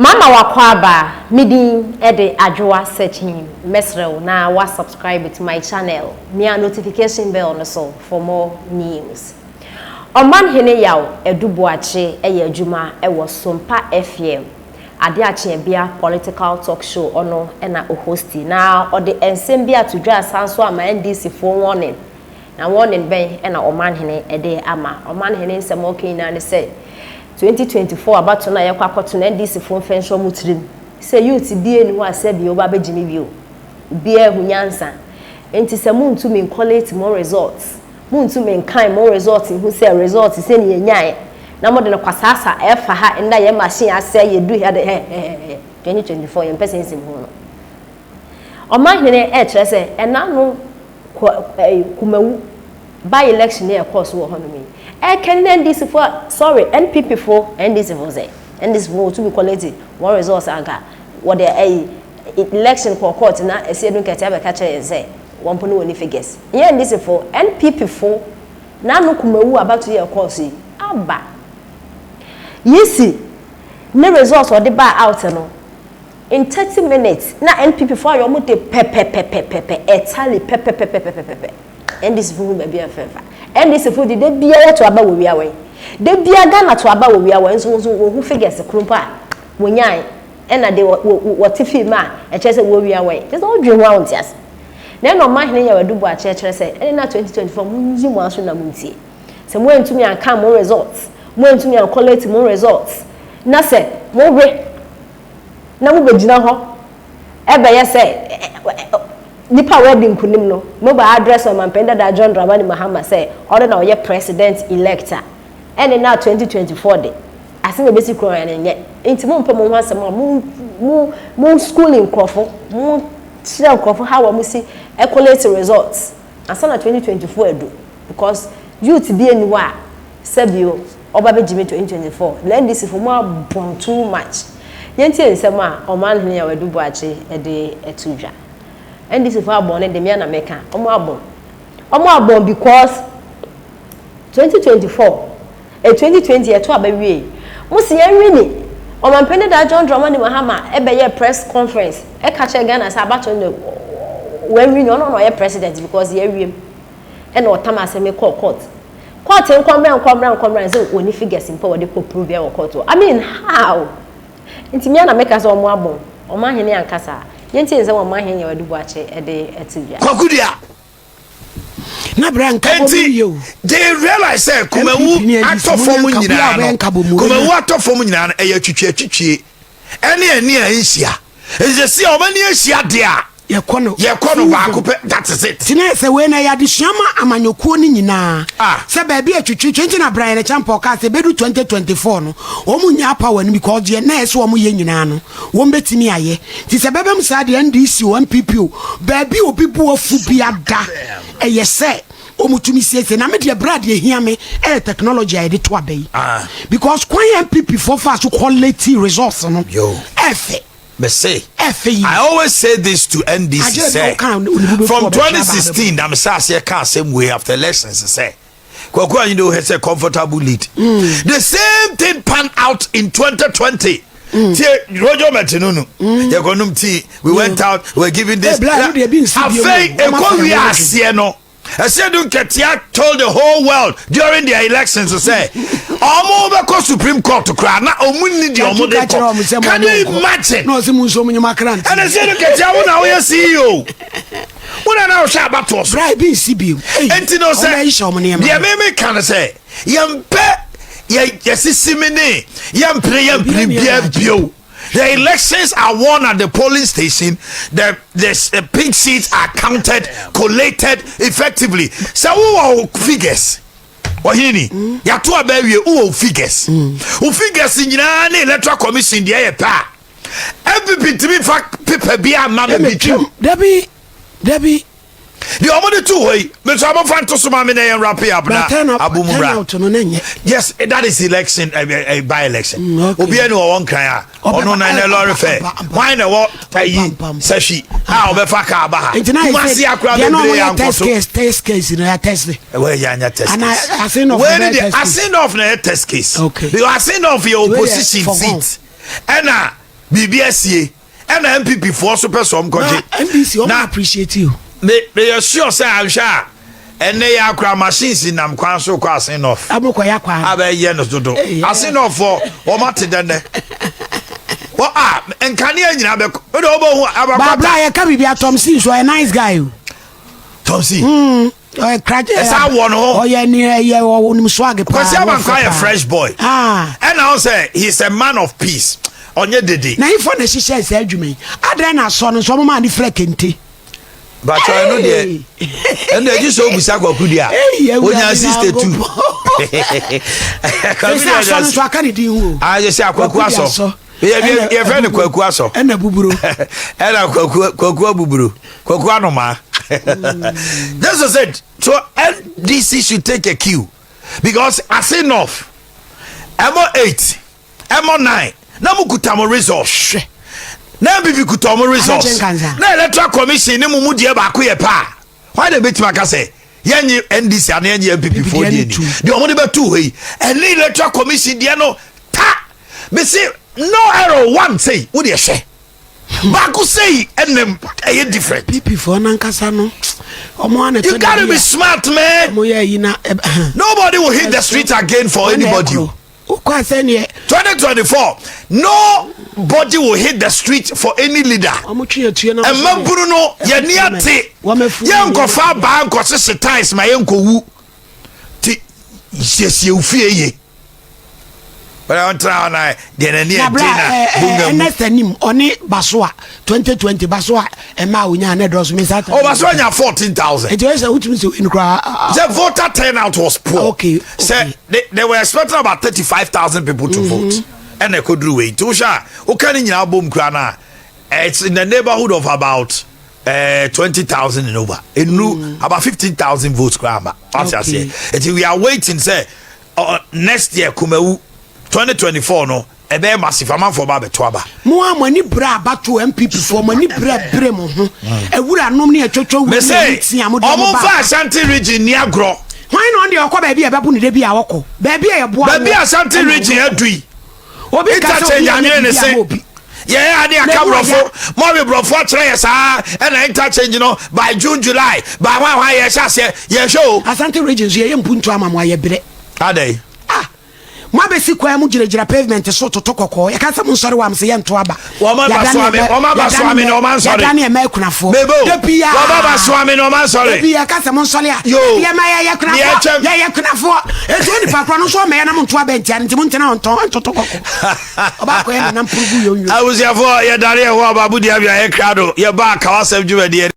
Mama wakɔ me din de Adwoa Searching. Mesrɛ wo na wa subscribe to my channel. Mia notification bell no so for more news. Ɔmanhene Yaw Adu Boakye yɛ adwuma wɔ Sompa FM. Ade Akyeabia political talk show ɔno na ɔhosti. Na ɔde nsɛm bi ato dwa asan so ama NDC foɔ warning. Na warning bɛn na ɔmanhene de ama? Ɔmanhene nsɛm a ɔka nyinaa ne sɛ 2024 abato no a yɛkɔ akɔto no, NDC foɔ mfa nhyɛ wɔn tirim sɛ youth biara nni hɔ a sɛbi ɔba abɛgye me bio. Obiara ahu nyansa. Nti sɛ montumi ncollate mo results, montumi nkan mo results nhu sɛ results sɛnea yɛnyaeɛ na mode no kwasaasa ɛfa ha nna yɛn machine asɛe, yɛdu ha de hɛ 2024 yɛmpɛ sɛ nsɛm hu no. Ɔmanhene ɛkyerɛ sɛ ɛna no Kumawu by election ne ɛkɔɔ so wɔ hɔnom yi, ɛkɛ ne NDC foɔ, sorry, NPP foɔ, NDC foɔ sɛ NDC foɔ wɔtumi collate wɔn results anka wɔde ɛyi election kɔ court na ɛsi edu nkɛtɛ abɛka kyerɛ yɛn sɛ wɔn mpo ne wɔn ni figures. Nyɛ NDC foɔ, NPP foɔ n'ano Kumawu abato yɛ ɛkɔɔ so yi aba yisi ne results ɔde baa out no, in 30 minutes na NPP foɔ ayɛ wɔn de pɛpɛpɛpɛpɛ, ɛtally pɛpɛpɛpɛpɛpɛ. NDC foɔ hu baabi a mfɛmfa NDC foɔ de de bia yɛto aba wɔ wia wɔn de bia Ghana to aba wɔ wia wɔn nso wɔn hu figures koro mpo a wɔnyae ɛna de wɔte film a ɛkyerɛ sɛ wɔwia wɔn kyerɛ sɛ wɔdwe ho a wɔnte ase. Na ɛna ɔmanhene yɛ wɔde bu akyerɛkyerɛ sɛ ɛne na 2024 mo nyi mo aso na mo ntie sɛ mo antumi anka mo results, mo antumi ancollate mo results, na sɛ mo we na mo bɛgyina hɔ ɛbɛyɛ sɛ nipa a wɔadi nkunim no, mo ba address ɔmanpanin dada John Dramani Mahama sɛ ɔno na ɔyɛ president elect a, ɛne na 2024 de asɛm a ebesi kuro yɛn nyɛ. Nti mo mpɛ mo ho asɛm a mo school nkurɔfo, mo kyerɛ nkurɔfo how wɔn si collate results ansa na 2024 adu, because youth bi eni hɔ a sɛbio ɔba bɛgye mi 2024 na NDC fo mo abɔn too much. Yɛntie nsɛm a ɔmanhene a wɔadu Boakye de ɛto dwa. NDC fo abɔn ne de mmea na mɛka ɔmo abɔn, ɔmo abɔn because 2024 2020 ɛto aba wie, mo si yɛn wini, ɔmanpanin da John Dramani Mahama ɛbɛyɛ press conference ɛka kyerɛ Ghana sɛ abato no wɔn wini, ɔno na ɔyɛ president because yɛawie. Ɛna ɔtam asɛm kɔɔ court, court nkɔmmerɛ nkɔmmerɛ nkɔmmerɛ sɛ wɔni figures mpo wɔde kɔ prove wɔ court. I mean, how? Nti mmea na mɛka sɛ ɔmo abɔn. Ɔmo ahene ankasa, yɛntie nsɛm ɔmo ahene yɛ wɔde bu akyɛ ɛde ɛte dwa. Kwaku dua. Na bra nka bɔ mu yie o. They realize sɛ Kumawu atɔ fam nyinaa no, Kumawu atɔ fam nyinaa no, ɛyɛ atwitwi atwitwie ɛne ɛne a nhyia nsɛsi a wɔn ani ahyia deɛ a yɛkɔ no. Yɛkɔ no baako pɛ, that is it. Tina sɛ wei na yɛ adesua ma amanyɔkuo no nyinaa sɛ baabi atwitwitwi nti na Bryan Acheampong kaa sɛ bɛdu 2024 no wɔn nya power no, because deɛ na ɛsɛ wɔn yɛ nyinaa no wɔn bɛtumi ayɛ. Nti sɛ bɛbɛm saa deɛ, NDC o, NPP o, baabi obi bu afu bi ada ɛyɛ sɛ wɔn tumi siesie. Na me deɛ, bra, deɛ hia me ɛyɛ technology a yɛde to aba yi, because kwan NPP foɔ fa so quality results no ɛfɛ. Mese. Ɛfɛ yi. I always say this to NDC sɛ from 2016 na mesa aseɛ ka asɛm wei after elections sɛ Kwaku Anyi de wohɛ sɛ comfortable lead. The same thing pan out in 2020. Tie Roger Mɛtinunu yɛkɔnum tea, we went out, we were giving this. Afei ekɔ wi aseɛ no, Asiedu Nketia told the whole world during their elections sɛ ɔmo bɛkɔ Supreme Court koraa na ɔmo ni deɛ ɔmo de kɔ. Can you imagine? Na ɔsɛ mu nso ɔmo nyɛ akra nti. Ɛna Asiedu Nketia, wo na woyɛ CEO, wo na na wohwɛ abatoɔ so. Bra, ebi nsi bio. Enti no sɛ deɛ mímí ka no sɛ yɛmpɛ yɛ yɛsisi mi ne yɛmpere yɛmpere bia bio. The elections are won at the polling station. The pink sheets are counted, collated effectively. So who are figures? Ɔhene yàtò aba awie, wowɔ figures, wo figures nyinaa ne Electoral Commission deɛ yɛ pɛ a, NPP ntumi fa paper bi ama me bi twam. Dabi, dabi. Deɛ ɔmo de to hɔ yi meso abɔfa nto so ma me na yɛn wrap up na abu mu bra. Turnout no na nyɛ. Yes, that is election by election. Obiara ni wɔwɔ Nkran a ɔno na ɛnɛ lorry fare hwan na ɛwɔ ayi Sɛhwi a ɔbɛfa kaa ba ha? Kumasi akora bebree ankɔ so. Test case, test case na yɛ test. Ɛwɔ yɛ anya test case. Assin North. Wei ni deɛ, Assin North na yɛ test case. Because Assin North yɛ opposition seat ɛna. Biribi asie ɛna NPP foɔ so pɛ sɛ ɔmo kɔgye. Na NDC ɔmo appreciate you. Me meyɛ sure sɛ anhwɛ a ɛnɛ yɛ akora machines nam kwan so kɔ Asen North. Ɔmo kɔ yɛ akwa. Abɛyɛ no dodo. Asen North foɔ wɔn ate dɛ nɛ. Wɔ a nkanea nyinaa bɛkɔ. Wode wɔbɛhu abakɔta. Babra yɛ ka biribi a Tom C nso ɔyɛ nice guy o. Tom C. Ɔyɛ krakye. Ɛsɛ awɔ no ho. Ɔyɛ ni ɛyɛ ɔnim swag paa. Kwasi Abankwa yɛ fresh boy. Ah. Ɛna ɔsɛ he is a man of peace. Ɔnyɛ dede. Na ifo na ɛhyehyɛ saa adwuma yi. Adɛn na asɔ no nso ɔmo maa ne fira kente. Bàtɔ ɛno deɛ ɛno deɛ gye sɛ obisa kwaku deɛ a onya 62. Sɛ asɔ no nso aka ne din ho. Ah yɛ sɛ akwaku asɔ. Yɛfrɛ no kwaku asɔ. Ɛna buburo. Ɛna kwaku kwaku abuburo. Kwaku anomaa. This is it. So NDC should take a cue because Assin North ɛmɔ 8 ɛmɔ 9 na mo kuta mo resource. Hwɛ. Na NPP kuta ɔmo resource. Na Electoral Commission ne mo mu deɛ baako yɛ paa. Why na ebetumi aka sɛ yɛnye NDC ana yɛnye NPP foɔ deɛ ni deɛ ɔmo de bɛto hɔ yi ɛne Electoral Commission deɛ no ta mesi no error one sei wo deɛ hwɛ baako sei ɛnam ɛyɛ different. PP foɔ nankasa no ɔmo ana You gotta be smart, man. Ɔmo yɛ yi na. Nobody will hit the street again for anybody. Wokɔ asɛ neɛ. 2024, nobody will hit the street for any leader. Ɔmo twe atua na. Mmabunu no yɛni ate yɛnkɔfa abaa nkɔsese tiles ma yɛnkɔwu ti siesie wo fie ye. Bɛrɛ ɔntena hɔ na deɛ n'ani na ɛgye na bunga mu. Ernest Anim ɔne Basoa 2020 Basoa ɛma a onya ne dɔso mi nsa. Oh, Basoa nya 14,000. Nti o sɛ wotumi sɛ win koraa. The voter turnout was poor. Okay. Sɛ they were expecting about 35,000 people to vote. Ɛna ɛkɔduru wei. Nti wohwɛ a woka ne nyinaa bom koraa na it's in the neighborhood of about 20,000 and over. Enu about 15,000 votes koraa ma. Wate aseɛ. Nti we are waiting sɛ next year Kumawu 2024 no ɛbɛyɛ massive, amanfoɔ ba abɛto aba. Mo a mo ani bere abato NPP foɔ, mo ani bere bere mo ho awura nom ne atwatwa wu Me ne se ani tia mo de ɔmo ɔmo ba. nfa Ashanti Region ni agorɔ. Hwan na ɔno deɛ ɔkɔ baabi a ɛbɛbo ne da bi a ɔkɔ baabi a yɛboa Baabi a Ashanti Region adu yi. Obi ka sɛ obi Interchange anyɛ anwene ne biribi se ama obi. Yɛyɛ ade aka Na ewu borɔfo mɔwe borɔfo akyerɛ yɛ saa ɛna interchange no by June, July by hwan hwan yɛhyɛ aseɛ yɛhwɛ o. Asante Region so yɛyɛ mpuntu ama mo ayɛ berɛ. Adɛn? Ah, mo abɛsi kwan mu gyinagyina pavement so toto kɔkɔɔ, yɛka sɛ mo nsɔre wɔ am sɛ yɛnto aba. Wɔn aba so ame, wɔn aba so ame na wɔn ansɔre. Yɛda ne ɛma akunafoɔ. Mebo, Da biara. Wɔn aba so ame na wɔn ansɔre. Da bi yɛka sɛ mo nsɔre a. Yo. Yɛ ma yɛyɛ Deɛ kunafoɔ. ɛtwam. Yɛyɛ kunafoɔ. Eti onipa korɔ no nso ɔmɛyɛ na mo nto aba ntia no nti mo ntena hɔ ntɔn ntoto kɔkɔɔ. Ɔbaako yɛ nenam purugu yonyo. Abusuafoɔ, yɛdane yɛn ho aba Abu Dhabi a yɛ krado yɛba akawasɛm dwumadie.